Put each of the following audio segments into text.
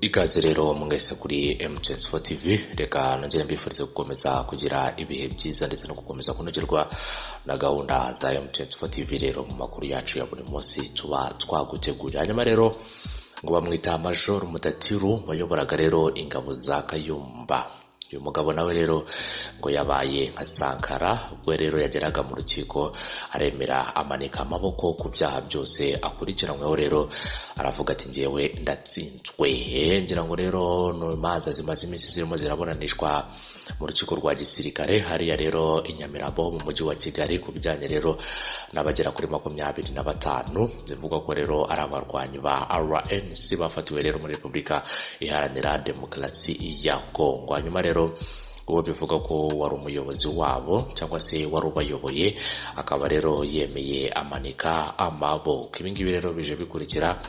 Ikaze rero mwese kuri M24 TV. Reka nongere mbifurize gukomeza kugira ibihe byiza ndetse no gukomeza kunogerwa na gahunda za M24 TV. Rero mu makuru yacu ya buri munsi tuba twaguteguriye, hanyuma rero ngo bamwita Major Mudatiru wayoboraga rero ingabo za Kayumba. Uyu mugabo nawe rero ngo yabaye nka Sankara, ubwo rero yageraga mu rukiko aremera amanika amaboko ku byaha byose akurikiranyweho. Rero aravuga ati: "Ngewe ndatsinzwe." Ngira ngo rero ni imanza zimaze iminsi zirimo ziraburanishwa mu rukiko rwa gisirikare hariya rero i Nyamirambo mu mujyi wa Kigali, ku bijyanye rero n'abagera kuri 25 bivugwa ko rero ari abarwanyi ba RNC bafatiwe rero muri Repubulika Iharanira Demokarasi ya Kongo. Hanyuma rero uwo bivuga ko wari umuyobozi wabo cyangwa se wari ubayoboye akaba rero yemeye amanika amaboko. Ibi ngibi rero bije bikurikira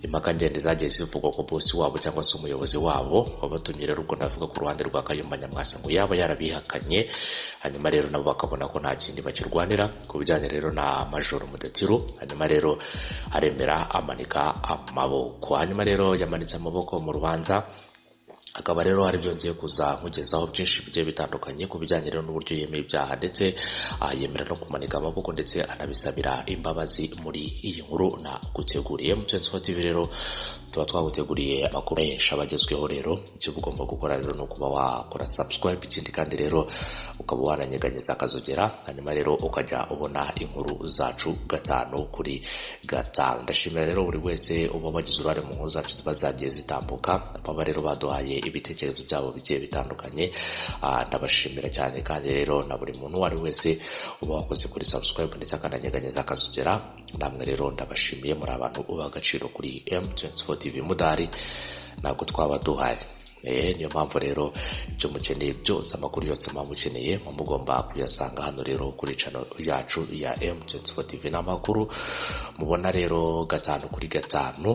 impaka ndende zagiye zivugwa ko bosi wabo cyangwa se umuyobozi wabo wabatumye rero, ubwo navuga ku ruhande rwa Kayumba Nyamwasa, ngo yaba yarabihakanye. Hanyuma rero nabo bakabona ko nta kindi bakirwanira ku bijyanye rero na Majoro Mudatiru. Hanyuma rero aremera amanika amaboko. Hanyuma rero yamanitse amaboko mu rubanza, akaba rero hari ibyo ngiye kuza nkugezaho byinshi bigiye bitandukanye ku bijyanye rero n'uburyo yemeye ibyaha, ndetse yemera no kumanika amaboko, ndetse anabisabira imbabazi muri iyi nkuru naguteguriye. Mu TV rero tuba twaguteguriye amakuru menshi abagezweho. Rero icyo uba ugomba gukora rero ni ukuba wakora subscribe, ikindi kandi rero ukaba wananyeganyeza akazogera, hanyuma rero ukajya ubona inkuru zacu gatanu kuri gatanu. Ndashimira rero buri wese uba wagize uruhare mu nkuru zacu ziba zagiye zitambuka, baba rero baduhaye ibitekerezo byabo bigiye bitandukanye, ndabashimira cyane. Kandi rero na buri muntu uwo ari wese uba wakoze kuri subscribe ndetse akananyeganyeza akazogera, namwe rero ndabashimiye, muri abantu b'agaciro kuri M24 TV. Mudahari ntabwo twaba duhari. Niyo mpamvu rero ibyo mukeneye byose, amakuru yose muba mukeneye, muba mugomba kuyasanga hano rero kuri channel yacu ya M24 TV. N'amakuru mubona rero gatanu kuri gatanu,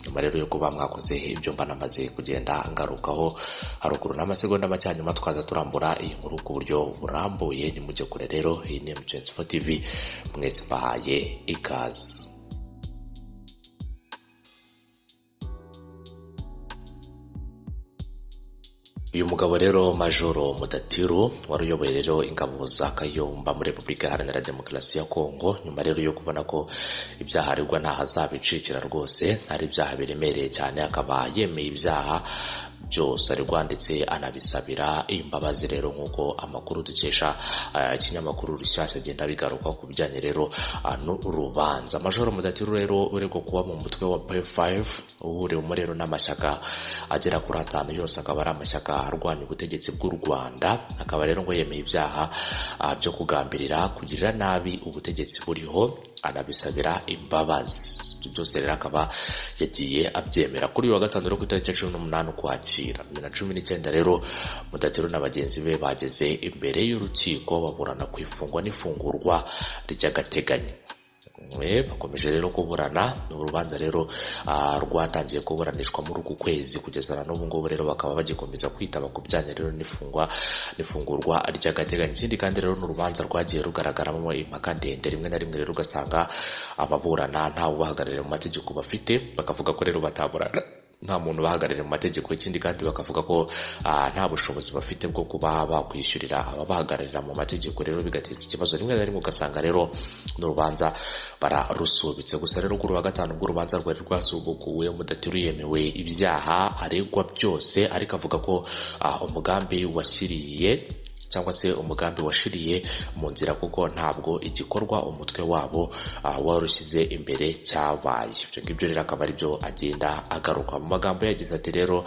nyuma rero yo kuba mwakoze ibyo mba namaze kugenda ngarukaho haruguru n'amasegonda make, hanyuma twaza turambura iyi nkuru ku buryo burambuye. Nimujye kure rero, iyi ni M24 TV, mwese mbahaye ikaze. Uyu mugabo rero Majoro Mudatiru wari uyoboye rero ingabo za Kayumba muri Repubulika Iharanira Demokarasi ya Kongo, nyuma rero yo kubona ko ibyaha aregwa ntaho azabicikira rwose, ari ibyaha biremereye cyane, akaba yemeye ibyaha byose aregwa ndetse anabisabira imbabazi. Rero nk'uko amakuru dukesha ikinyamakuru Rushyashya agenda bigaruka ku bijyanye rero n'urubanza, Majoro Mudatiru rero uregwa kuba mu mutwe wa P5 uhuriwemo rero n'amashyaka agera kuri atanu, yose akaba ari amashyaka arwanya ubutegetsi bw'u Rwanda, akaba rero ngo yemeye ibyaha byo kugambirira kugirira nabi ubutegetsi buriho, anabisabira imbabazi. Ibyo byose rero akaba yagiye abyemera. Kuri uyu wa gatanu rero, ku itariki ya 18 Ukwakira 2019 rero, Mudatero na bagenzi be bageze imbere y'urukiko baburana ku ifungwa n'ifungurwa ry'agateganyo. Bakomeje rero kuburana. Urubanza rero rwatangiye kuburanishwa muri uku kwezi, kugeza na n'ubu ngubu rero bakaba bagikomeza kwitaba ku bijyanye rero n'ifungwa n'ifungurwa ry'agateganyo. Ikindi kandi rero ni urubanza rwagiye rugaragaramo impaka ndende. Rimwe na rimwe rero ugasanga ababurana ntawe ubahagarariye mu mategeko bafite, bakavuga ko rero bataburana nta muntu ubahagarariye mu mategeko. Ikindi kandi bakavuga ko nta bushobozi bafite bwo kuba bakwishyurira ababahagararira mu mategeko, rero bigateza ikibazo. Rimwe na rimwe ugasanga rero n'urubanza bararusubitse. Gusa rero kuri wa gatanu ubwo urubanza rwari rwasubukuwe, Mudatiru yemewe ibyaha aregwa byose, ariko avuga ko umugambi washyiriye cyangwa se umugambi washiriye mu nzira, kuko ntabwo igikorwa umutwe wabo warushyize imbere cyabaye. Ibyo ngibyo rero akaba ari byo agenda agaruka mu magambo. Yagize ati: "Rero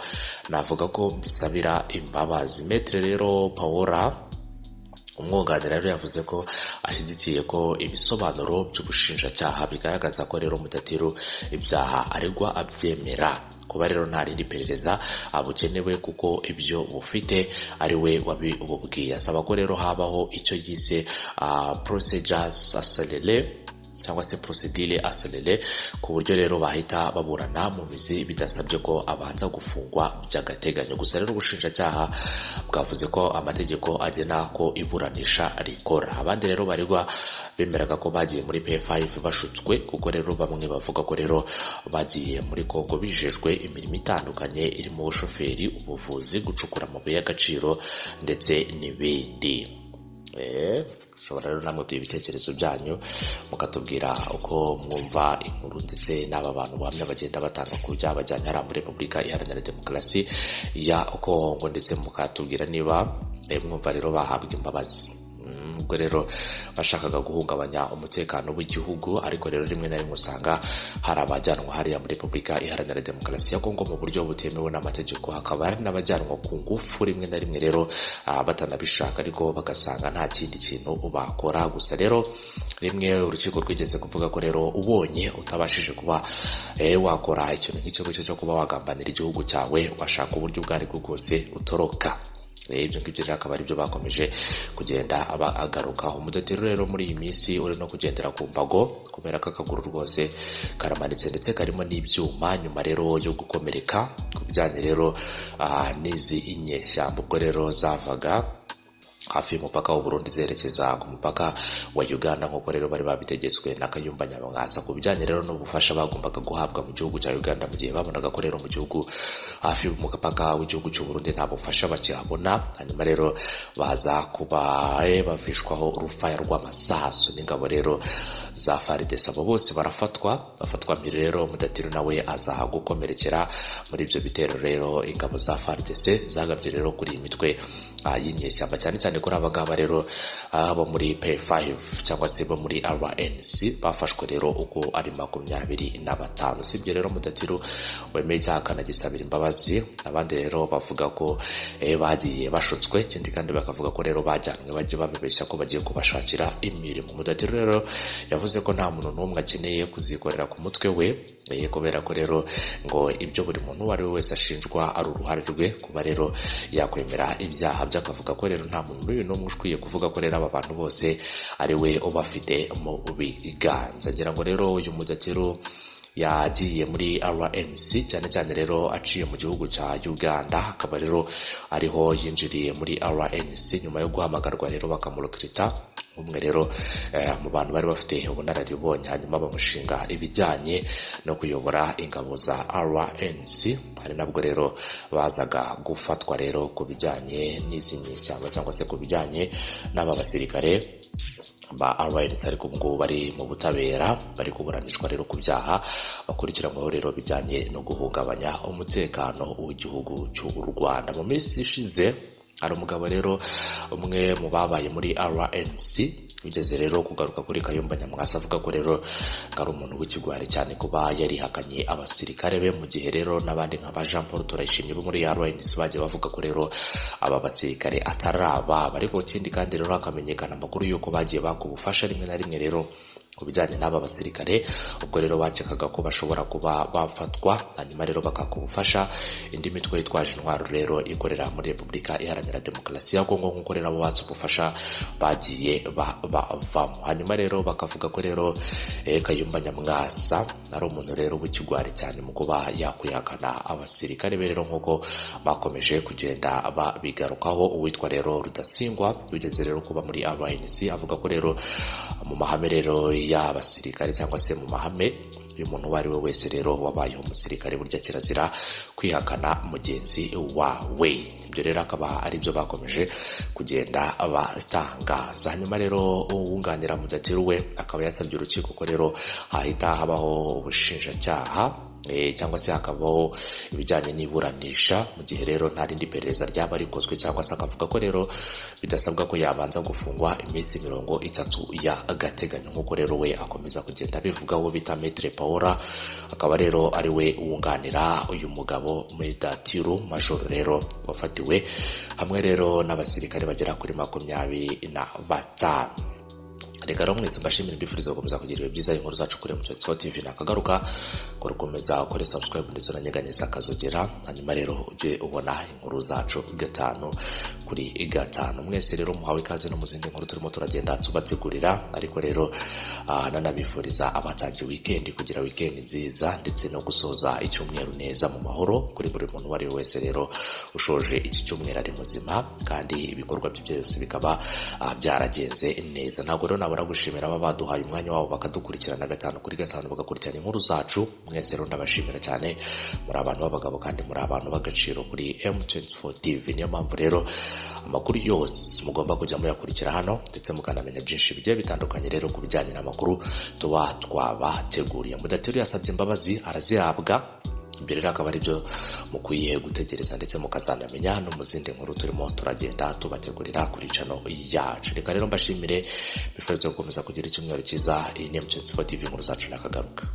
navuga ko mbisabira imbabazi." Maître rero Paola umwunganira rero yavuze ko ashyigikiye ko ibisobanuro by'ubushinjacyaha bigaragaza ko rero Mudatiru ibyaha aregwa abyemera, kuba rero nta rindi perereza bukenewe kuko ibyo bufite ari we wabibubwiye. Asaba ko rero habaho icyo yise procedures accélérées. cyangwa se procédure accélérée, ku buryo rero bahita baburana mu mizi bidasabye ko abanza gufungwa by'agateganyo. Gusa rero ubushinjacyaha bwavuze ko amategeko agena ko iburanisha rikora. Abandi rero baregwa bemeraga ko bagiye muri P5 bashutswe, kuko rero bamwe bavuga ko rero bagiye muri Kongo bijejwe imirimo itandukanye irimo ubushoferi, ubuvuzi, gucukura amabuye y'agaciro ndetse n'ibindi. Ushobora rero namwe kuduha ibitekerezo byanyu, mukatubwira uko mwumva inkuru ndetse n'aba bantu buhamya bagenda batanga ku byabajyanye hariya muri Repubulika Iharanira Demokarasi ya Kongo, ndetse mukatubwira niba mwumva rero bahabwa imbabazi. Ubwo rero bashakaga guhungabanya umutekano w'igihugu, ariko rero rimwe na rimwe usanga hari abajyanwa hariya muri Repubulika Iharanira Demokarasi ya Kongo mu buryo butemewe n'amategeko, hakaba hari n'abajyanwa ku ngufu rimwe na rimwe rero batanabishaka, ariko bagasanga nta kindi kintu bakora. Gusa rero rimwe urukiko rwigeze kuvuga ko rero ubonye utabashije kuba wakora ikintu nk'icyo ngicyo cyo kuba wagambanira igihugu cyawe, washaka uburyo ubwo aribwo bwose utoroka. Ibyo ngibyo rero akaba aribyo bakomeje kugenda agarukaho. Umudatero rero muri iyi minsi uri no kugendera ku mbago, kubera ko akaguru rwose karamanitse ndetse karimo n'ibyuma, nyuma rero yo gukomereka ku bijyanye rero n'izi inyeshyamba, ubwo rero zavaga hafi y'umupaka w'u Burundi zerekeza ku mupaka wa Uganda, nk'uko rero bari babitegetswe na Kayumba Nyamwasa, ku bijyanye rero n'ubufasha bagombaga guhabwa mu gihugu cya Uganda, mu gihe babonaga ko rero mu gihugu hafi y'umupaka w'igihugu cy'u Burundi nta bufasha bakihabona. Hanyuma rero baza kuba bavishwaho urufaya rw'amasasu n'ingabo rero za FARDC, abo bose barafatwa, bafatwa mbere rero Mudatiro nawe aza gukomerekera muri ibyo bitero rero ingabo za FARDC zagabye rero kuri iyi mitwe y'inyeshyamba, cyane cyane kuri aba ngaba rero bo muri P5 cyangwa se bo muri RNC, bafashwe rero uko ari 25. Sibyo rero Mudatiro wemeye icyaha akanagisabira imbabazi, abandi rero bavuga ko bagiye bashutswe, ikindi kandi bakavuga ko rero bajyanwe bajye babibeshya ko bagiye kubashakira imirimo. Mudatiro rero yavuze ko nta muntu n'umwe akeneye kuzikorera ku mutwe we, kubera ko rero ngo ibyo buri muntu uwo ari we wese ashinjwa ari uruhare rwe kuba rero yakwemera ibyaha bye, akavuga ko rero nta muntu n'uyu n'umwe ukwiye kuvuga ko rero aba bantu bose ari we ubafite mu biganza. Ngira ngo rero uyu Mudatiro yagiye muri RNC cyane cyane rero aciye mu gihugu cya Uganda, akaba rero ariho yinjiriye muri RNC nyuma yo guhamagarwa rero bakamurokirita umwe rero mu bantu bari bafite ubunararibonye, hanyuma bamushinga ibijyanye no kuyobora ingabo za RNC. Hari nabwo rero bazaga gufatwa rero ku bijyanye n'izi nyeshyamba cyangwa se ku bijyanye n'aba basirikare ba RNC, ariko ubu ngubu bari mu butabera, bari kuburanishwa rero ku byaha bakurikiranyweho rero bijyanye no guhungabanya umutekano w'igihugu cy'u Rwanda. Mu minsi ishize hari umugabo rero umwe mu babaye muri RNC bigeze rero kugaruka kuri Kayumba Nyamwasa, avuga ko rero ari umuntu w'ikigwari cyane kuba yarihakanye abasirikare be, mu gihe rero n'abandi nka ba Jean Paul Turayishimye bo muri RNC bagiye bavuga ko rero aba basirikare atari ababo. Ariko ikindi kandi rero hakamenyekana amakuru y'uko bagiye baka ubufasha rimwe na rimwe rero ku bijyanye n'aba basirikare, ubwo rero bakekaga ko bashobora kuba bafatwa, hanyuma rero bakaka ubufasha indi mitwe yitwaje intwaro rero ikorera muri Repubulika Iharanira Demokarasi ya Kongo, nk'uko rero abo batse ubufasha bagiye bavamo. Hanyuma rero bakavuga ko rero Kayumba Nyamwasa ari umuntu rero w'ikigwari cyane mu kuba yakwihakana abasirikare be rero, nk'uko bakomeje kugenda babigarukaho. Uwitwa rero Rudasingwa ugeze rero kuba muri RNC avuga ko rero mu mahame rero y'abasirikare cyangwa se mu mahame y'umuntu uwo ari we wese rero wabayeho umusirikare, burya kirazira kwihakana mugenzi wawe. Ibyo rero akaba ari byo bakomeje kugenda batangaza. Hanyuma rero uwunganira Mudatiro we akaba yasabye urukiko ko rero hahita habaho ubushinjacyaha cyangwa se hakabaho ibijyanye n'iburanisha mu gihe rero nta rindi perereza ryaba rikozwe, cyangwa se akavuga ko rero bidasabwa ko yabanza gufungwa iminsi 30 y'agateganyo, nk'uko rero we akomeza kugenda abivugaho. Bita Maître Paola akaba rero ari we wunganira uyu mugabo Mudatiro Majoro rero wafatiwe hamwe rero n'abasirikare bagera kuri 25. Reka rero mwese mbashimire, mbifuriza gukomeza kugira ibihe byiza. Inkuru zacu kuri M24 TV nakagaruka, gukomeza ukore subscribe ndetse unanyeganyeza akazogera, hanyuma rero ujye ubona inkuru zacu 5 kuri 5. Mwese rero muhawe ikaze no mu zindi nkuru turimo turagenda tubategurira. Ariko rero nanabifuriza abatangiye weekend kugira weekend nziza ndetse no gusoza icyumweru neza mu mahoro, kuri buri muntu uwo ari we wese rero ushoje iki cyumweru ari muzima kandi ibikorwa bye byose bikaba byaragenze neza. Ntabwo rero nabura gushimira aba baduhaye umwanya wabo bakadukurikirana 5 kuri 5, bagakurikirana inkuru zacu. Mwese rero ndabashimira cyane, muri abantu b'abagabo kandi muri abantu b'agaciro kuri M24 TV. Niyo mpamvu rero amakuru yose mugomba kujya muyakurikira hano, ndetse mukanamenya byinshi bigiye bitandukanye rero ku bijyanye n'amakuru tuba twabateguriye. Mudateru yasabye imbabazi arazihabwa. Ibyo rero akaba ari byo mukwiye gutegereza, ndetse mukazanamenya no mu zindi nkuru turimo turagenda tubategurira kuri channel yacu. Reka rero mbashimire, mbifurize gukomeza kugira icyumweru cyiza. Iyi ni M24 TV, inkuru zacu nakagaruka.